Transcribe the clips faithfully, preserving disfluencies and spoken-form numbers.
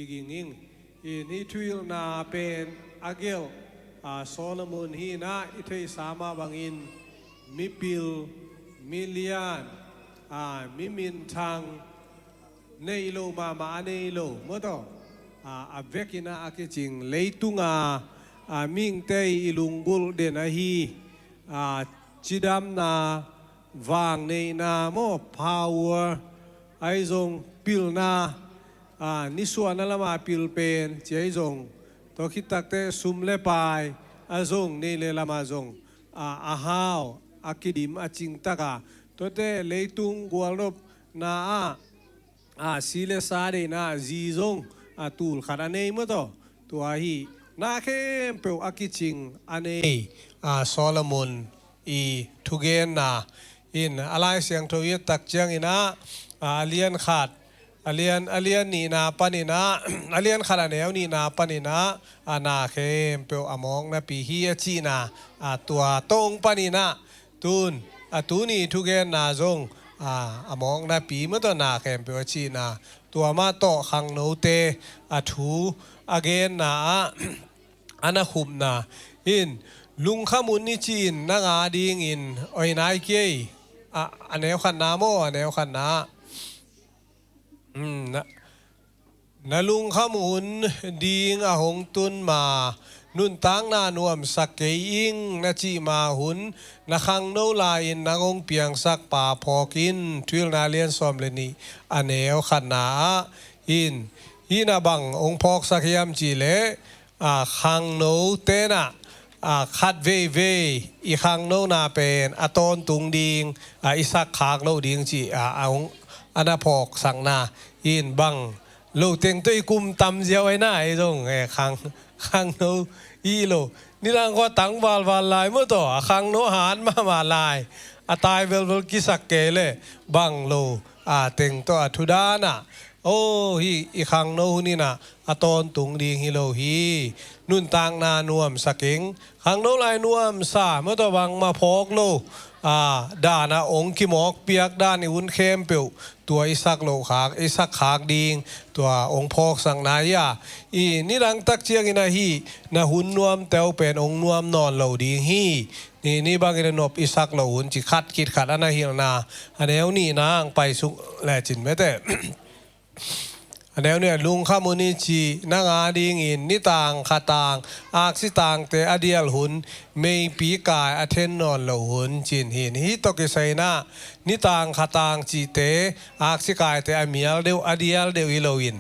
Kiging ing. In hih thuhilhna pen a gelh, a, Solomon hi inah i theihsa mah bangin mipil, milian, a, miminthang, nei lo mahmah a nei lo, maw taw, a, a vekinah a kicing leitunga, a, mihingte i lunggulh den ahi, a, cidamna, vangneihna maw, power, ahi zong pilna, a, nisuahna lama pil pen ci ahi zong, tua khit takteh sum le pai a zong, nei le lamah zong, a, a hau, a kidim, a cingtaka, tuate leitung gualnopna ah, a, si le sa deihna zi zong, a, tul khat a nei, maw taw, tua hi, na khempeuh a kicing a nei, a, Solomon i thugenna in a Lai Siangtho i et tak cianginah, a, a lian khat, a lian, a lian nihna paninah, a lian khat a neu nihna paninah, a, na khempeuh a mawknapi hi a cihna, a, tua tawh hong paninah, tun, a, tuni thugenna zong, a, a mawknapi, maw taw, na khempeuh a cihna, tua mah tawh khangnote a thu a genna ah, a na khupna in, lungkham un i ci-in nang a dingin, oi nai kei, a, a neu khatna maw, a neu khatna. Hmm, na, na lungkham hun ding a hong tun ma, nuntakna nuamsak kei ing na cih ma hun, na khangno lai-in nang hong piangsak pa phawk in, thuhilhna lian sawm le nih a neu khatna ah in, hih na bang hong phawksak hiam cih leh, a, khangno tenah, a, khat veivei i khangnona pen a tawntung ding, a, i sakkhak loh ding cih, a, a hong, a na phawksakna in bang lo teng tawh i kum tam ziau ahi na, ei zong, e, khang, khangno i lo. Nidang khua tang valval lai maw taw, a khangno hat mahmah lai. A tai velvel kisak kei leh bang lo, a, teng tawh a thu danah, aw, hih i khangno hun inah a tawntung ding hi lo hi. Nuntakna nuamsak ing. Khangno lai nuamsa, maw taw, bangmah phawk lo, a, danah hong kimawkpiak dan i hun khempeuh, tua i sak loh khak, i sakkhak ding, tua hong phawksakna hi a. I nidang tak ciangin ahi, na hun nuamte uh pen hong nuam nawn lo ding hi. Ni, ni bangin a nop i sak loh hun ci khat khit khat a na hilhna, a neu nihna ang pai suk lecin mete. A neu nih, lungkham un i ci, nang a dingin nitang khatang, aksi tangte a dial hun, meipi kai a then nawn lo hun cin hi. Hih tawh kisai inah, nitang khatang cihte, aksi kaite a mial deuh, a dial deuh hi loin,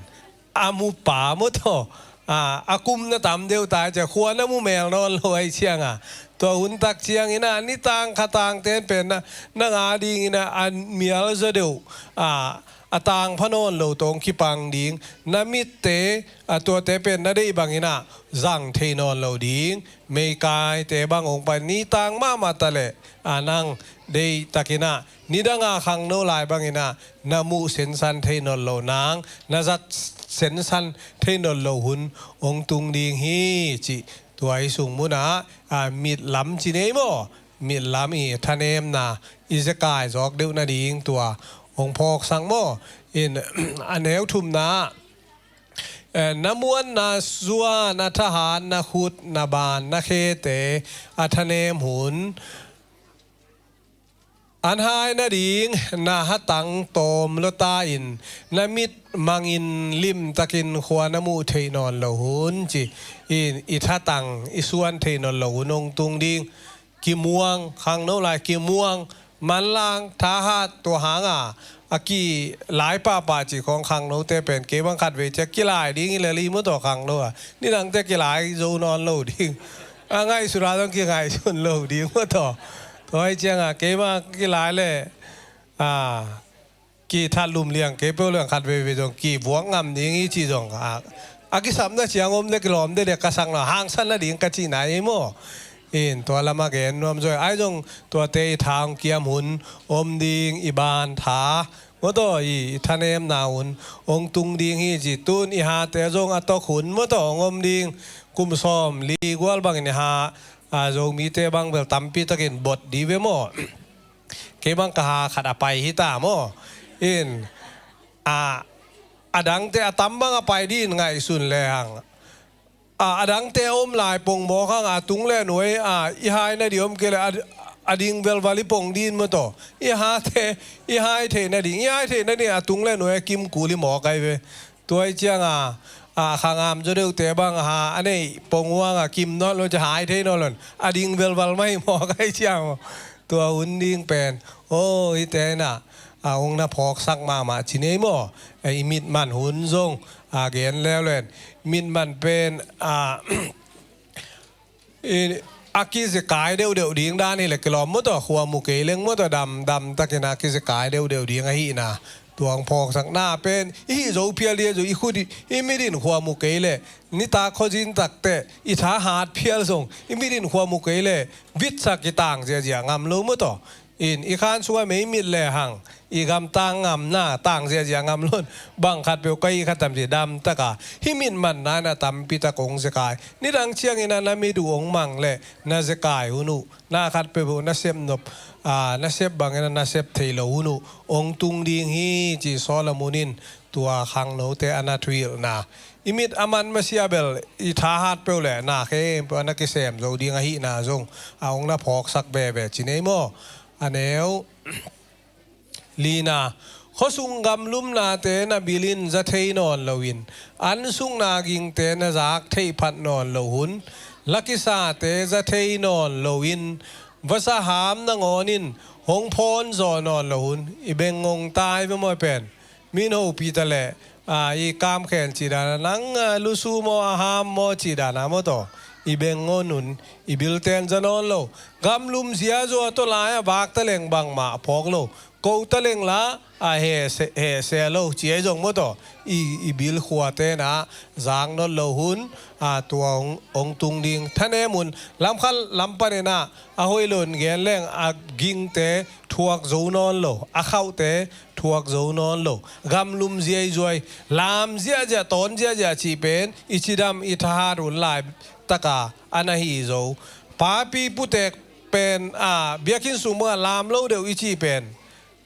a mupa maw taw, a, a kum na tam deuh ta ciah, khua na mu mel nawn lo ahi cianga, tua hun tak cianginah, nitang khatangte pen na, nang a dinginah a mial zaw deuh, a, a tangpha nawn lo tawh hong kipang ding, na mitte, a, tuate pen na deih banginah zang thei nawn lo ding, meikaite bang hong pai, nitang mahmah ta leh, a, nang deihtakinah nidanga khangno lai banginah na muh sensan thei nawn lo nang, na zat sensan thei nawn lo hun hong tung ding hi cih, tua i sung munah, a, mitlam ci nei maw? Mitlam i thanemna, i zekai zawk deuh nading tua hong phawksak maw? In, a neu thumna, eh, na muanna zuan, a thahat, na khut, na ban, na khete a thanem hun, an hai nading na hatang tawm lawta in, na mit mangin limtakin khua na muh theih nawn lo hun ci. In, i thatang, i suan theih nawn lo hun hong tung ding. Kimuang, khangno lai kimuang, manlang, thahat, tua hanga a kilai pahpah cih khawng khangnote pen, kei bang khat vei ciah kilai ding hi lel hi maw taw khangno a. Nidangte kilai zo nawn lo ding. A ngaihsut a zong kingaihsun lo ding maw taw. Tua hi cianga kei bang kilai leh, a, kithat lum liang kei peuh liang khat veivei zong kivuak ngam ding hi ci zong, a, a kisapna ciang om dek, kilawm dek, dek ka sak lo, hangsan nading ka cihna hi maw? In tua lamah gen nuam zaw hi. Ahi zong tuate i tha hong kiam hun om ding, i ban tha maw taw, i, i thanemna hun hong tung ding hi ci. Tun i hate zong a tawk hun maw taw hong om ding. Kum sawm li gual bangin i ha, a, Zomite bang bel tampi takin bot di ve maw? Kei bang ka ha khat a pai hi ta maw? In, a, a dangte a tam bang a pai din ngaihsun le hang, a, a dangte a om lai pong mawk hang a tung le nuai a i hai na di om kei le a, a ding velval i pong din maw taw. I hate, i hai theih na ding, i hai theih na ding a tung le nuai a kim kul i mawk ai ve. Tua i ciang a, a, khangam zaw deuhte bang a ha a nei pong uang a kim nawn lo ci hai thei nawn lo. A ding velval mah i mawk ai ciang maw. Tua hun ding pen, aw, hite na, a, hong na phawksak mahmah ci nei maw. A, i mit man hun zong, a, gen leuleu in. Mit man pen, a, i, a kizekai deuhdeuh ding dan hi le kilawm maw taw, khua mu kei leng maw taw, dam, dam takin a kizekai deuhdeuh ding ahihna. Tua hong phawksakna pen, i hih zo phial ding a zo, i khut i, i mit in khua mu kei le, nitak khuazin tak teh, i tha hat phial zong, i mit in khua mu kei le, vitsak i tang ziazia ngam lo maw taw. In, i khan sungah mei mit le hang, i gam tang ngam na, tang ziazia ngam lo in, bang khat peuh ka hih kha tam ci dam taka, hih mit man na na tampi tak hong zekai. Nidang ciangin a na mit uh hong mang le, na zekai hun uh, na khat peuh na sep nop, a, na sep bangin a na sep thei lo hun uh, hong tung ding hi ci Solomon in, tua khangnote a na thuhilhna. I mit a man masiah bel, i tha hat peuh le, na khempeuh a na kisem zo ding ahihna zong, a hong na phawksak veve ci nei maw. A neu lina, khuasung gamlumnate na bil in za thei nawn lo in, ansukna gingte na zak theih phat nawn lo hun, lakisate za thei nawn lo in, vasaham nangawn in hong phawn zaw nawn lo hun, i beng ngong tai ve maw pen. Min hopih ta leh, a, i kamkhen cih dan a, nang, a, lusu maw, a ham maw cih dan a maw taw. I beng ngong hun, i bilten za nawn lo. Gamlum ziazua tawh lai a vak ta leng bangmah phawk lo. Ko ta leng la, a, heh se, heh se lo, ci ahi zong maw taw. I, i bil khuate na, zak nawn lo hun, a, tua hong, hong tung ding. Thanem hun, lamkhat lam panin a, a hoih lo in gen leng, a gingte, thuak zo nawn lo. A khauhte, thuak zo nawn lo. Gamlum ziaizuai, lam ziahziah, tawn ziahziah cih pen, i cidam, i thahat hun lai taka, a na hih zo. Papi putek pen, a, biakinn sung bangah lam lo deuh i cih pen.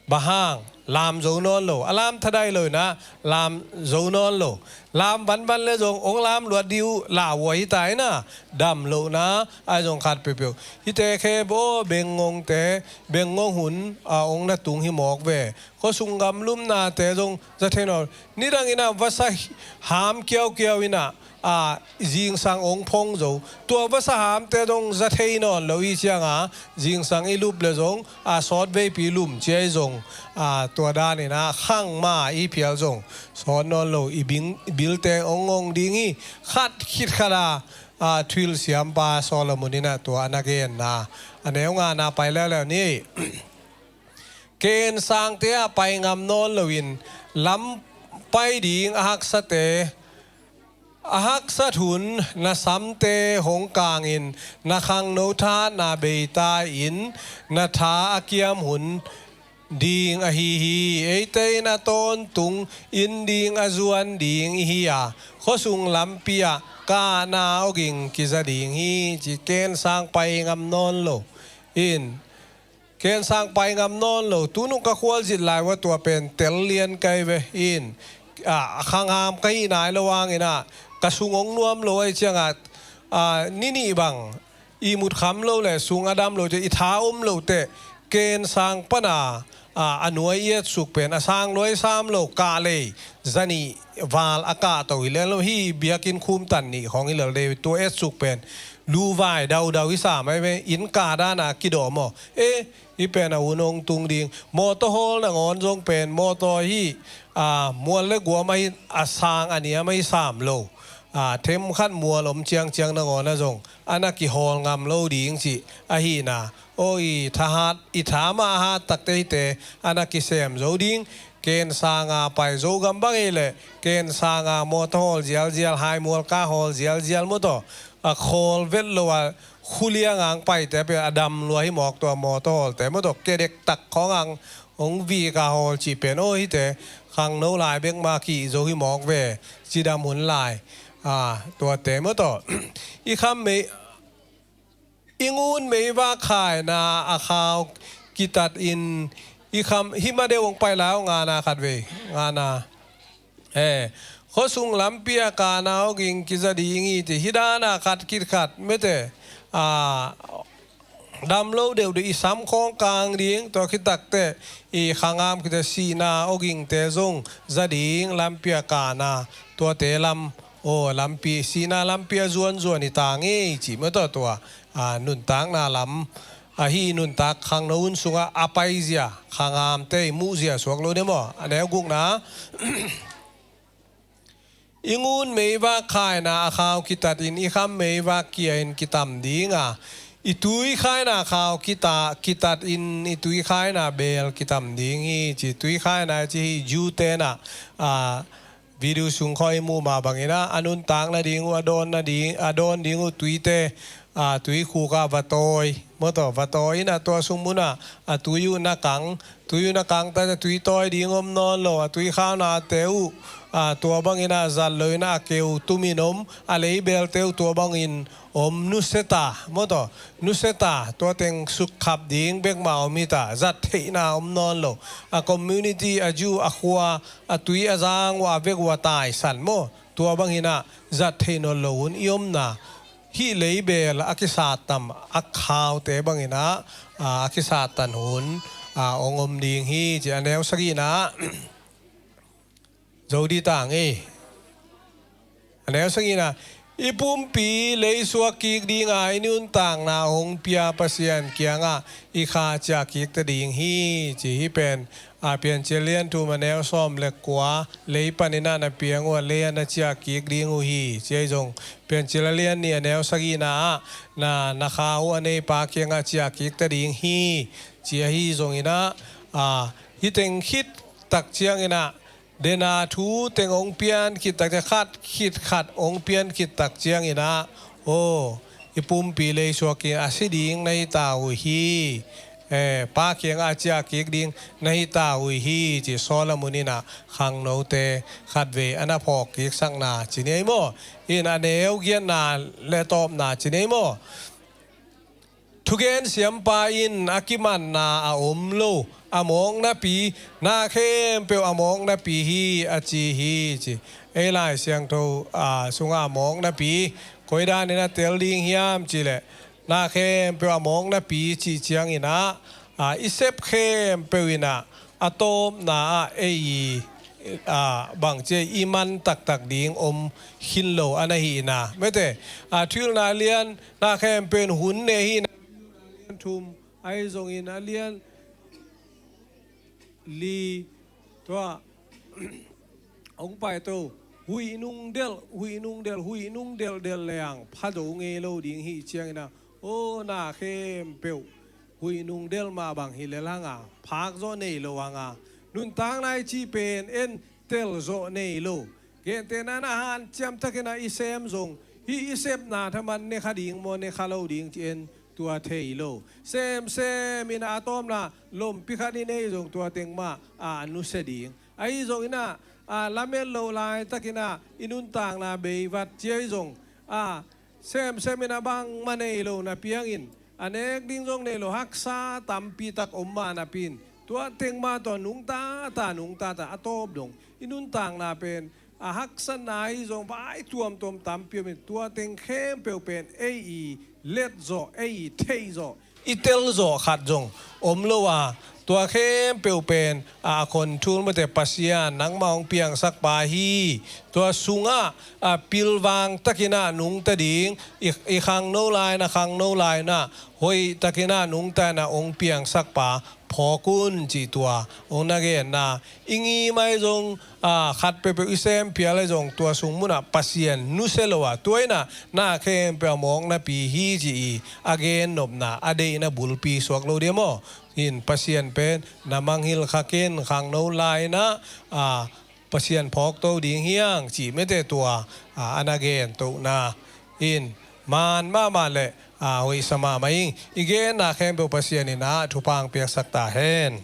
Bang hang, lam zo nawn lo. A lam thadai lo in a, lam zo nawn lo. Lam vanvan le zong, hong lam luat dih uh, lauhuai hi ta in a, dam lohna, ahi zong khat peuhpeuh. Hihte khe baw, beng ngongte, beng ngong hun, a, hong na tung hi mawk ve. Khuasung gamlumnate zong za thei nawn. Nidang in a vasa ham kiaukiau in a, a, zingsang hong phong zo. Tua vasa hamte zong za thei nawn lo i ciang a, zingsang i lup le zong, a, sawt veipi lum ci ahi zong, a, tua dan in a khang ma i phial zong sawt nawn lo i bing, i bilte hong ngong ding hi. Khat khit khat a, a, thuhilh siampa Solomon in a tua a na genna. A neu ngana pai leuleu ni. Kensangte ah pai ngam nawn lo in, lam pai ding a haksate, a haksat hun na samte hong kang in, na khangno thahatna bei ta in, na tha a kiam hun ding ahi hi. Eite in a tawntung in ding a zuan ding i hi a, khuasung lampi ah kahna awging kiza ding hi, ci. Kensang pai ngam nawn lo in, kensang pai ngam nawn lo. Tunung ka khualzin lai ua tua pen tel lian kai ve in, a, a khangham ka hi nai lo hangin a, ka sung hong nuam lo ahi ciang a, a, ni nih bang ihmut kham lo le sung a dam lo teh, i tha om lo teh, kensang pan a, a, a nuai i etsuk pen, a sang luai sam lo, kah lei zanih val a kahto hi lel lo, hih biakinn khum tan nih khawng hi lel dei, tua etsuk pen luvai daudau i sam ahi ve, inn kah dan a kidawm aw. E, hih pen a hun hong tung ding. Mawtaw hawl nangawn zong pen, mawtaw hih, a, mual le guam ahi, a sang a niam ahi sam lo. A, themkhat mual om ciangciang nangawn a zong a na kihawl ngam lo ding cih ahihna. Aw, i thahat, i tha mah a hat takte hihte a na kisem zo ding. Kensang a pai, Zogam bang hi leh kensang a mawtaw hawl zialzial, hai mual kah hawl zialzial maw taw. A khawl vet lo a, khuliang ang paite pen a dam lua hi mawk, tua mawtaw hawlte maw taw, kedek tak khawng ang hong vik a hawl cih pen, aw, hihte khangno lai bek mah kih zo hi mawk ve, cidam hun lai, a, tuate maw taw. I kham mei, i ngun mei vak khaina a khau kitat in, i kham, hih ma deuh hong pai lai aw, ngana khat vei, ngana. Eh, khuasung lampi a kana awging kiza ding hi ci, hih dana khat khit khat mete, a, dam lo deuhdeuh i sam khawng kang ding, tua khit takteh i khangam khit a sihna awgingte zong za ding, lampi a kana tuate lam, aw, lampi, sihna lampi a zuanzuan hi ta ngei ci maw, tua, tua, a, nuntakna lam, ahi nuntak khangno hun sungah a paizia, khangamte i muhzia suak lo ding maw. A neu gukna, i ngun meivak khaina a khau kitatin i kham meivak kia in kitam dinga, i tui khaina khau kita, kitatin i tui khaina beel kitam ding hi ci. Tui khaina ci hi, Jew tenah, a, video sung khawng i muh mah banginah a nuntak nading uh, a dawn nading, a dawn ding uh tuite, a, tuikhuk ah va tawi maw, tua va tawi inah tua sung munah a tui uh na kang, tui uh na kang ta, a tui tawi ding om nawn lo, a tui khaunate uh, a, tua banginah zat lo inah a keu tumin om, a leibelte uh tua bangin om, nusia ta maw, tua nusia ta, tua teng sukkhap ding bek mah om hi ta, zat theihna om nawn lo. A community, a Jew, a khua, a tui a zang uh, a vek uh a taisan maw, tua banginah zat theih nawn lo hun i omna, hih leibel a kisattan a khaute banginah, a, a kisattan hun, a, hong om ding hi ci. A neu sagihna, zo dih ta ngei. A neu sagihna, i pumpi leisuak kik dinga i nuntakna hong pia Pasian kiangah i kha ciah kik ta ding hi ci. Hih pen, a, Piancil a lian thum a neu sawm le kua, lei paninah na piang uh a, lei ah na ciah kik ding uh hi ci. Ahi zong Piancil a lian nih a neu sagihna ah na, na kha uh a neipa kiangah ciah kik ta ding hi ci. Ahi zonginah, a, hih teng khit tak cianginah, dena thu teng hong pian khit tak ciang, khat khit khat hong pian khit tak cianginah, aw, i pumpi leisuak in a si ding na hi ta uh hi. Eh, Pa kiangah a ciah kik ding na hi ta uh hi ci Solomon inah khangnote khatvei a na phawk kiksakna ci ni ei maw. In a neu giatna le tawpna ci ni ei maw. Thugen siampa in a kimanna a om lo, a mawk napi, na khempeuh a mawk napi hi a ci hi ci. Ei Lai Siangtho, a, sungah a mawk napi koi danin a tel ding hiam cih leh, na khempeuh a mawk napi cih cianginah, a, i sep khempeuh inah a tawpna ah ei i, a, bangci, i man taktak ding om khin lo a na hihna. Mete, a, Thuhilhna lian, na khempeuh in hun nei hi na, lian thum, ahi zongin a lian li, tua, hong paito, huih nungdelh, huih nungdelh, huih nungdelh delh leng pha zo ngei lo ding hi cianginah, aw, na khempeuh huih nungdelh mah bang hi lel hanga, phak zawh nei lo hanga, nuntakna i cih pen en tel zawh nei lo. Gentehna-in a hanciam takinah i sem zong, hih i sepna thaman ne kha ding maw, ne kha lo ding ci-in tua thei lo. Semsem inah a tawpna lompi khat i nei zong tua teng mah a nusia ding. Ahi zonginah, a, lamet loh laitakinah i nuntakna beivat ci ahi zong, a, semsem inah bangmah nei lo na piangin, a nek ding zong nei lo, haksa tampi tak om mah napi-in, tua teng mah tawh nungta ta, nungta ta, a tawp dong i nuntakna pen, a, haksatna ahi zong vai tuamtuam tampi om in, tua teng khempeuh pen ei i let zawh, ei i theih zawh, i tel zawh khat zong om lo a, tua khempeuh pen, a, a khonthul mate Pasian nangmah hong piangsakpa hi. Tua sungah, a, pilvang takinah nungta ding, i, i khangno lai-inah, khangno lai-inah hoih takinah nungta inah hong piangsakpa phawk un cih tua hong na genna. I ngim ahi zong, a, khat peuhpeuh i sem phial ahi zong, tua sung munah Pasian nusia lo a, tua inah na khempeuh a mawk napi hi ci-i a gennopna, a deihna bulpi suak lo ding maw. In Pasian pen na mangngilh kha ken, khangno lai-inah, a, Pasian phawkto ding hi hang cih mete tua, a, a na gentohna in man mahmah leh, a, hoihsa mahmah ing. I genna khempeuh Pasian inah thupha hong piaksak ta hen.